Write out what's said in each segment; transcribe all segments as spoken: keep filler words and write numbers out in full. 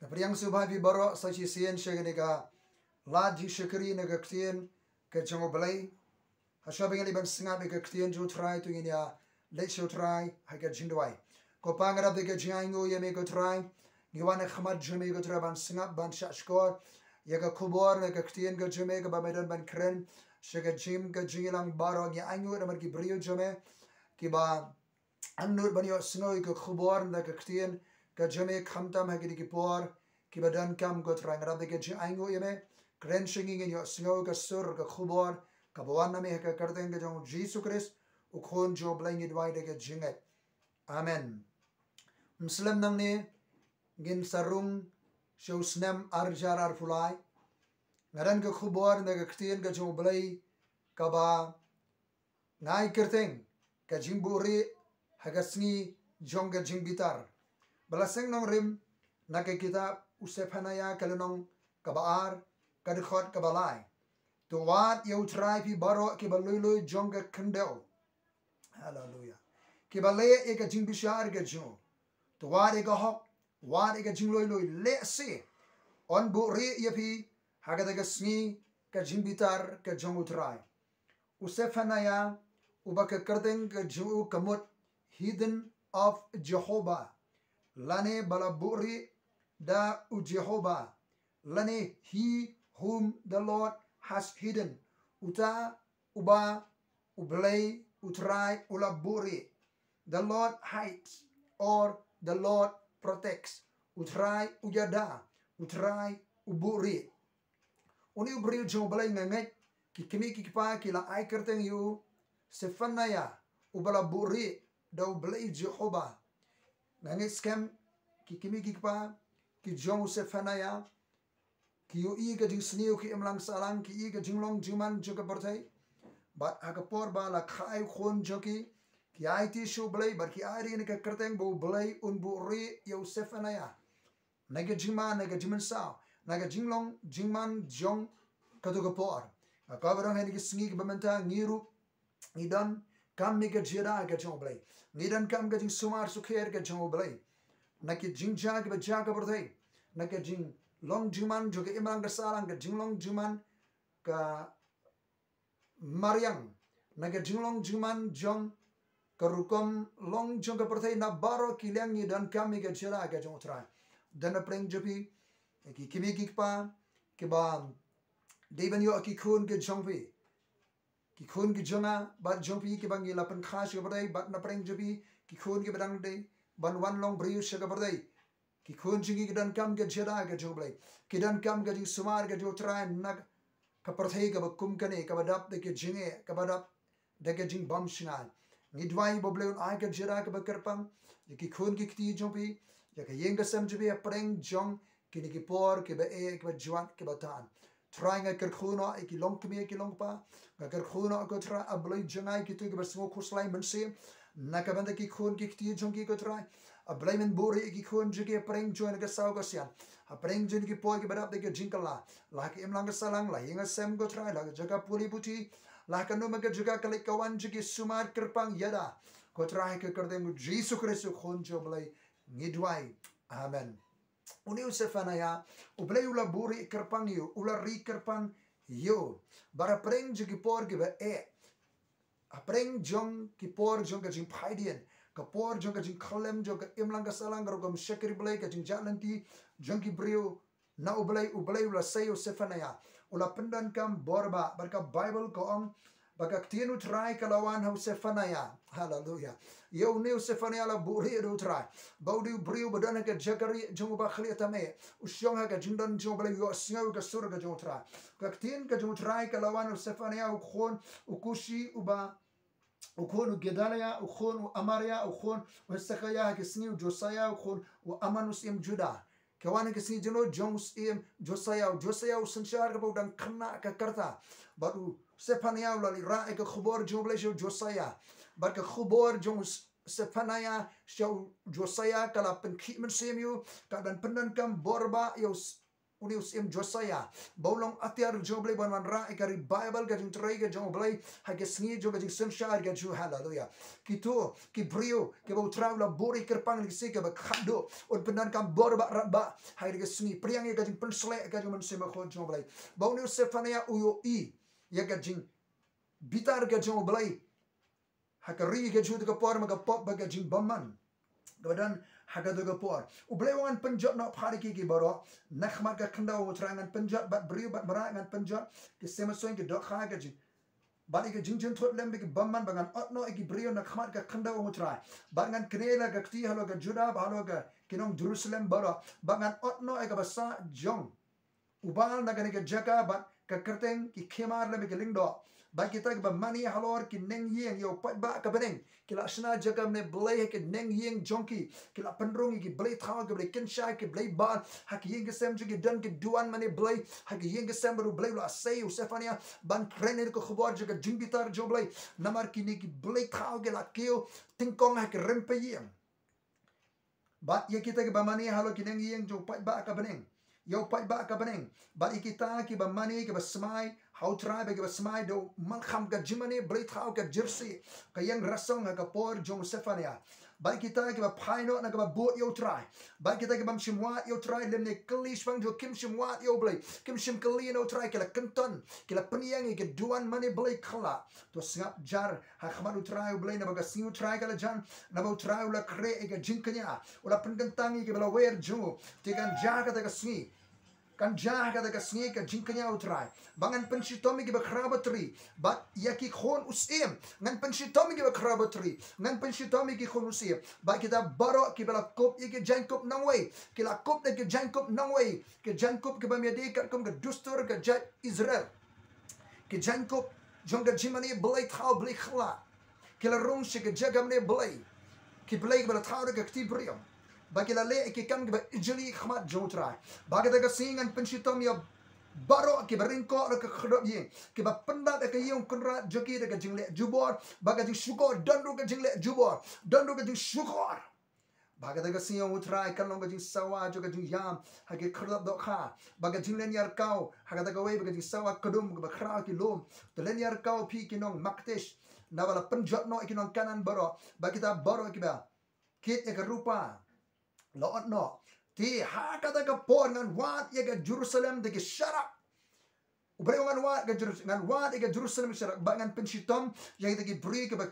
Nga pdiang sngewbha ïa phi baroh sa shisien sha kane ka lad jingshakri na ka ktien ka jong U Blei. Hashwa ba ngin ïa ban sngap ïa ka ktien jong U Trai, to ngin ïa leit sha U Trai ha ka jingduwai. Ko Pa, ngi ïarap da ka jingainguh ïa me ko Trai. Ngi wan ha khmat jong me ko Trai ban sngap, ban shahshkor ïa ka khubor na ka ktien ka jong me kaba me don ban kren sha ka jingim ka jingïalang baroh. Ngi ainguh namar ki briew jong me kiba angnud ban ïohsngew ïa ka khubor na ka ktien ka jong me khamtam ha kine ki por kiba donkam ko Trai. Ngi ïarap da ka jingainguh ïa me. Kren sha ngi ngin ïohsngew ka sur ka khubor kaba wan na me ha ka kyrteng ka jong U Jisu Khrist, U Khun jong U Blei, ngi duwai da ka jingngeit. Amen. Ym slem nangne, ngin sa rung sha u snem ar hajar arphew lai. Nga don ka khubor na ka ktien ka jong U Blei kaba nga ai kyrteng ka jingbuhrieh ha ka sngi jong ka jingbitar, ba la seng nongrim na ka kitab u Sephaniah ka lynnong kaba ar, ka dkhot kaba lai. To wad ïa U Trai phi baroh kiba lui lui jong ka khyndew. Haleluya. Kiba leh ïa ka jingbishar ka jong u. To wad ïa ka hok, wad ïa ka jinglui lui, lehse un buhrieh ïa phi ha kata ka sngi ka jingbitar ka jong U Trai. U Sephaniah, uba ka kyrteng ka jong u ka mut Hidden of Jehovah, lane ba la buhrieh da U Jehovah, lane He whom the Lord has hidden, uta uba U Blei U Trai u la buhrieh. The Lord hides or the Lord protects. U Trai u ïada, U Trai u buhrieh. Une u briew jong U Blei, nga ngeit ki kmie ki kpa ki la ai kyrteng ïa u Sephaniah, uba la buhrieh da U Blei Jehovah. Nga ngeit skhem ki kmie ki kpa ki jong u Sephaniah ki ïohi ka jingsniew ka imlang sahlang, ki ïohi ka jinglong jingman jong ka pyrthei. Bad ha ka por ba la kha ïa u khun jong ki, ki aiti sha U Blei bad ki ai ïa kane ka kyrteng ba U Blei un buhrieh ïa u Sephaniah na ka jingma, na ka jingmynsaw, na ka jinglong jingman jong kato ka por. Nga kwah ba dang ha kine ki sngi kiba mynta ngi ruh ngi donkam ïa ka jingïada ka jong U Blei. Ngi donkam ka jingsumar sukher ka jong U Blei na ki jingjia kiba jia ha ka pyrthei, na ka jinglong jingman jong ka imlang ka sahlang, ka jinglong jingman ka mariang, na ka jinglong jingman jong ka rukom long jong ka pyrthei. Na baroh ki liang ngi donkam ïa ka jingïada ka jong U Trai. Don na pdeng jong phi ki kmie ki kpa kiba dei ban ïoh ki khun ki jong phi, ki khun ki jong nga bad jong phi kiba ngi la pynkha sha ka pyrthei, bad na pdeng jong phi ki khun kiba dang dei ban wan long briew sha ka pyrthei. Ki khun jong ngi ki donkam ka jingïada ka jong U Blei, ki donkam ka jingsumar ka jong U Trai na ka pyrthei kaba kum kane, kaba dap da ka jingeh, kaba dap da ka jingbymshngaiñ. Ngi duwai ba U Blei un ai ka jingïada kaba kyrpang ïa ki khun ki kti jong phi, ïa ka ïing ka sem jong phi, ha pdeng jong kine ki por kiba eh, kiba jwat, kiba tan. Trai, nga kyrkhu noh ïa ki longkmie ki longkpa. Nga kyrkhu noh ko Trai, A Blei jong nga, ïa kito kiba sngew khuslai mynsiem na ka bynta ki khun ki kti jong ki ko Trai. A Blei, men buhrieh ïa ki khun jong ki ha pdeng jong kane ka saw ka sian, ha pdeng jong kine ki por kiba dap da ka jingkylla, la ha ka imlang ka sahlang, la ha ïing ha sem ko Trai, la ha ka jaka pule puthi, la ha kano kano ka jaka ka leit ka wan jong ki, sumar, kyrpang, ïada ko Trai, ha ka kyrteng U Jisu Khrist, U Khun jong U Blei, ngi duwai. Amen. Une u Sephaniah, U Blei u la buhrieh kyrpang ïa u, u la ri kyrpang ïa u. Bad ha pdeng jong ki por kiba eh, ha pdeng jong ki por jong ka jingphaidien, ka por jong ka jingkhyllem jong ka imlang ka sahlang, ka rukom shakri Blei, ka jingjah lynti jong ki briew na U Blei, U Blei u la sei ïa u Sephaniah, u la pyndonkam bor bah. Bad ka Baibl ka ong ba ka ktien U Trai ka la wan ha u Sephaniah. Haleluya. Ïa une u Sephaniah la buhrieh da U Trai ba u dei u briew ba don ha ka jaka rieh jong u ba khlieh tam eh, u shong ha ka jingdon jong U Blei, u ïohsngew ïa ka sur ka jong U Trai. Ka ktien ka jong U Trai ka la wan ha u Sephaniah, u khun u Kushi, uba u khun u Gedaliah, u khun u Amariah, u khun u Hezekiah, ha ka sngi u Josiah, u khun u Amon u syiem Judah. Ka wan ha ka sngi jong u, jong u syiem Josiah. U Josiah u synshar kaba u dang khynnah ka rta. Bad u Sephaniah u la leit rah ïa ka khubor jong U Blei sha u Josiah. Bad ka khubor jong u S-, Sephaniah sha u Josiah ka la pynkhih mynsiem ïa u, ka la pyndonkam bor bah ïa u S-, une u syiem Josiah ba u long atiar jong U Blei ban wanrah ïa ka revival, ka jingtrei ka jong U Blei ha ka sngi jong ka jingsynshar ka jong u. Haleluya. Kito ki briew kiba U Trai u la buh ïa ki kyrpang ha ka sngi kaba khatduh, un pyndonkam bor ba radbah ha ka sngi, pdiang ïa ka jingpynsleh ka jong U Mynsiem Bakhuid jong U Blei. Ba une u Sephaniah u ïohi ïa ka jingbitar ka jong U Blei ha ka ri ka jong u ha kata ka por, ma ka pop bad ka jingbymman kaba don ha kata ka por. U Blei u ong ngan pynjot noh phah ïa ki, ki baroh na khmat ka khyndew U Trai. Ngan pynjot bad briew bad mrad, ngan pynjot ki sem suiñ, ki dohkha, ka jing bad ïa ka jingjynthut lem bad ki bymman, ba ngan ot noh ïa ki briew na khmat ka khyndew U Trai. Bad ngan knieh la ka kti halor ka Judah bad halor ka, ki nong Jerusalem baroh, bad ngan ot noh ïa ka basa jong u Baal na kane ka jaka bad ka kyrteng, ki khimar lem bad ki lyngdoh. Bad kita kiba mane halor ki neng ïing ïa u paidbah ka bneng ki la shna jaka bneng blei ha ki neng ïing jong ki. Ki la pynrung ïa ki blei thaw, ki blei kynsha, ki blei Baal ha ki ïing ki sem jong ki. Don ki duwan mane blei ha ki ïing ki sem bad U Blei u la sei ïa u Sephaniah ban kren ïa ka khubor jong ka jingbitar jong U Blei. Namar kine ki blei thaw ki la kiew tyngkong ha ki rympei ïing. Bad ïa kita kiba mane halor ki neng ïing jong u paidbah ka bneng, ïa u paidbah ka bneng. Bad ïa kita kiba mane, kiba smai ha U Trai bad kiba smai da u malkham, ka jingmane blei thaw, ka jersey, ka ïing rasong ha ka por jong u Sephaniah. Bad ïa kita kiba phai noh na kaba bud ïa U Trai. Bad ïa kita ki bym shym wad ïa U Trai lymne kylli shaphang jong u, kim shym wad ïa U Blei, kim shym kylli na U Trai, ki la kynton, ki la pynïeng ïa ki duwan mane blei khyllah. To sngap jar ha khmat U Trai U Blei, naba ka sngi U Trai ka la jan, naba U Trai u la khreh ïa ka jingkñia, u la pynkyntang ïa kiba la wer jong u. Te kan jia ha kata ka sngi, kan jia ha kata ka sngi ka jingkñia U Trai, ba ngan pynshitom ïa kiba khraw batri bad ïa ki khun u syiem. Ngan pynshitom ïa kiba khraw batri, ngan pynshitom ïa ki khun u syiem. Bad kita baroh kiba la kup ïa ki jaiñkup nongwei, ki la kup da ki jaiñkup nongwei, ki jaiñkup kiba ym ïadei katkum ka dustur ka jait Israel. Ki jaiñkup jong ka jingmane blei thaw, blei khyllah, ki la rung sha ka jaka mane blei, ki blei kiba la thaw da ka kti briew. Bad ki la leh ïa ki kam kiba ijli ha khmat jong U Trai. Bad kata ka sngi ngan pynshitom ïa baroh kiba ring koh la ka khyrdop ïing, kiba pyndap ïa ka ïing u kynrad jong ki da ka jingleh jubor bad ka jingshukor. Don ruh ka jingleh jubor, don ruh ka jingshukor. Bad kata ka sngi, ong U Trai, kan long ka jingsawa jong ka jingïam ha ki khyrdop dohkha, bad ka jingleit ïarap ha kata kawei, bad ka jingsawa kdum kaba khraw ki lum. To leit ïarap phi ki nong Maktesh, naba la pynjot noh ïa ki nong Kanaan baroh, bad kita baroh kiba kit ïa ka rupa la ot noh. Te ha kata ka por ngan wad ïa ka Jerusalem da ki sharak. U Blei u ong ngan wad ka Jerus-, ngan wad ïa ka Jerusalem sharak, bad ngan pynshitom ïa kita ki briew kiba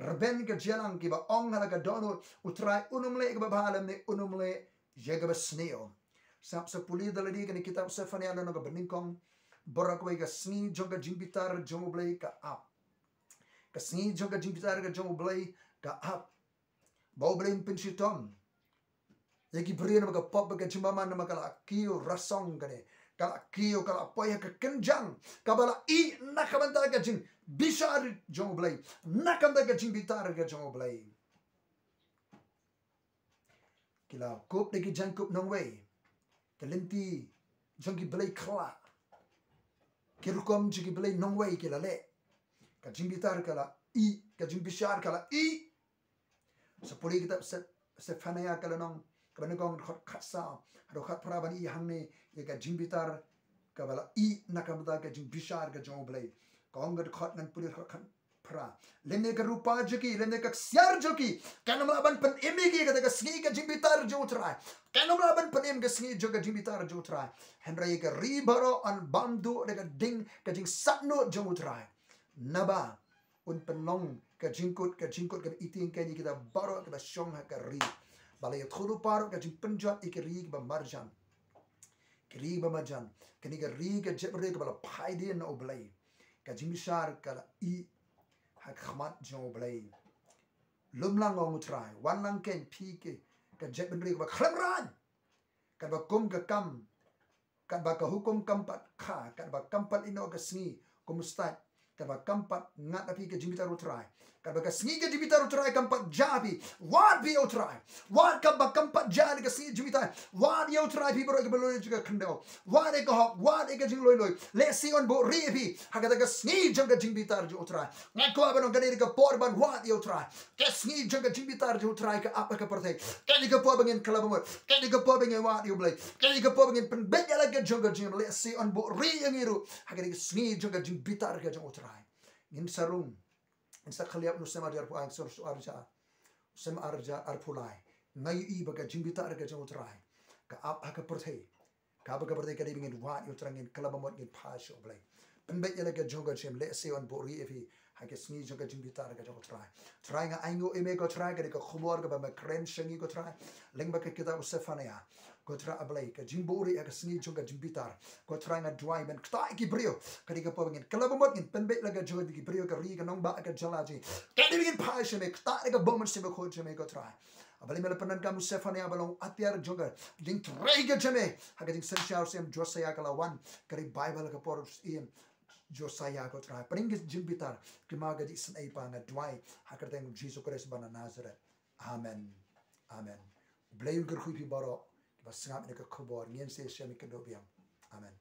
rben ka jingïalang, kiba ong ha la ka dohnud, U Trai un ym leh ïa kaba bha lymne un ym leh ïa kaba sniew. Sngap sa pule da lade kane ka kitab Sephaniah lynnong kaba nyngkong. Baroh kawei, ka sngi jong ka jingbitar jong U Blei ka ap. Ka sngi jong ka jingbitar ka jong U Blei ka ap. Ba U Blei un pynshitom ïa ki briew namar ka pop bad ka jingbymman, namar ka la kiew rasong kane, ka la kiew, ka la poi ha ka kynjang kaba la ih na ka bynta ka jingbishar jong U Blei, na ka bynta ka jingbitar ka jong U Blei. Ki la kup da ki jaiñkup nongwei, ki lynti jong ki blei khyllah, ki rukom jong ki blei nongwei ki la leh. Ka jingbitar ka la ih, ka jingbishar ka la ih. Sa pule kitab Sep-, Sephaniah ka lynnong kaba nyngkong, dkhot khatsaw haduh khatphra, ban ïohi hangne ïa ka jingbitar kaba la ih na ka bynta ka jingbishar ka jong U Blei. Ka ong ka dkhot, ngan pule dkhot khatphra. Lymne ka rupa jong ki, lymne ka ksiar jong ki, kan ym lah ban pynim ïa ki ha kata ka sngi ka jingbitar jong U Trai. Kan ym lah ban pynim ka sngi jong ka jingbitar jong U Trai. Hynrei ïa ka ri baroh yn bam duh da ka ding ka jingsatnud jong U Trai. Naba un pynlong ka jingkut, ka jingkut kaba ityngkeiñ ïa kita baroh kiba shong ha ka ri. Ba la ïathuh lypa ruh ka jingpynjot ïa ki ri kiba marjan, ki ri kiba marjan. Kane ka ri ka jaitbynriew kaba la phai dien na U Blei, ka jingbishar ka la ih ha khmat jong U Blei. Lum lang, ong U Trai, wan lang kein phi ki, ka jaitbynriew kaba khlem raiñ, kaba kum ka kam, katba ka hukum kam pat kha, katba kam pat leit noh ka sngi kum u stad, katba kam pat ngat ha phi ka jingbitar U Trai. Katba ka sngi ka jingbitar U Trai kam pat jia phi, wad phi ïa U Trai. Wad katba kam pat jia ka sngi jingbitar, wad ïa U Trai phi baroh kiba loin jong ka khyndew. Wad ïa ka hok, wad ïa ka jingloiloi. Lehse un buhrieh ïa phi ha kata ka sngi jong ka jingbitar jong U Trai. Nga kwah ban ong kane ka dei ka por ban wad ïa U Trai. Ka sngi jong ka jingbitar jong U Trai ka ap ha ka pyrthei. Kane ka por ba ngin kylla bamut. Kane ka por ba ngin wad ïa U Blei. Kane ka por ba ngin pynbeit ïa la ka jong ka jingim. Lehse un buhrieh ïa ngi ruh ha kane ka sngi jong ka jingbitar ka jong U Trai. Ngin sa rung, ngin sa khlieh na u Sem arja arphew lai, u Sem arja, u Sem arja arphew lai. Nga ïohi ba ka jingbitar ka jong U Trai ka ap ha ka pyrthei. Ka ap ha ka pyrthei ka dei ba ngin wad ïa U Trai, ngin kylla bamut, ngin phai sha U Blei. Pynbeit ïa la ka jong ka jingim, lehse un buhrieh ïa phi ha ka sngi jong ka jingbitar ka jong U Trai. Trai, nga ainguh ïa me ko Trai, ka dei ka khubor kaba me kren sha ngi ko Trai. Lyngba ka kitab u Sephaniah. Ko Trai A Blei, ka jingbuhrieh ha ka sngi jong ka jingbitar. Ko Trai, nga duwai ban ktah ïa ki briew. Ka dei ka por ba ngin kylla bamut, ngin pynbeit la ka jong ki briew, ka ri, ka nongbah, ka jylla jong ngi. Ka dei ba ngin phai sha me, ktah ïa ka bamut sha me, ko Trai. A Blei, me la pyndonkam u Sephaniah ba long atiar jong ka jingtrei ka jong me. Ha ka jingsynshar u Syiem Josiah ka la wan, ka dei Baibl ka por u Syiem Josiah ko Trai. Pynbeit ka jingbitar, kynmaw ka jingisynei pa, nga duwai ha ka kyrteng u Jisu Khrist ba na Nazareth. Amen. Amen. U Blei un kyrkhu ïa phi baroh kiba sngap ïa ka khubor, ngin sa ïashem ïa ka dewbiang. Amen.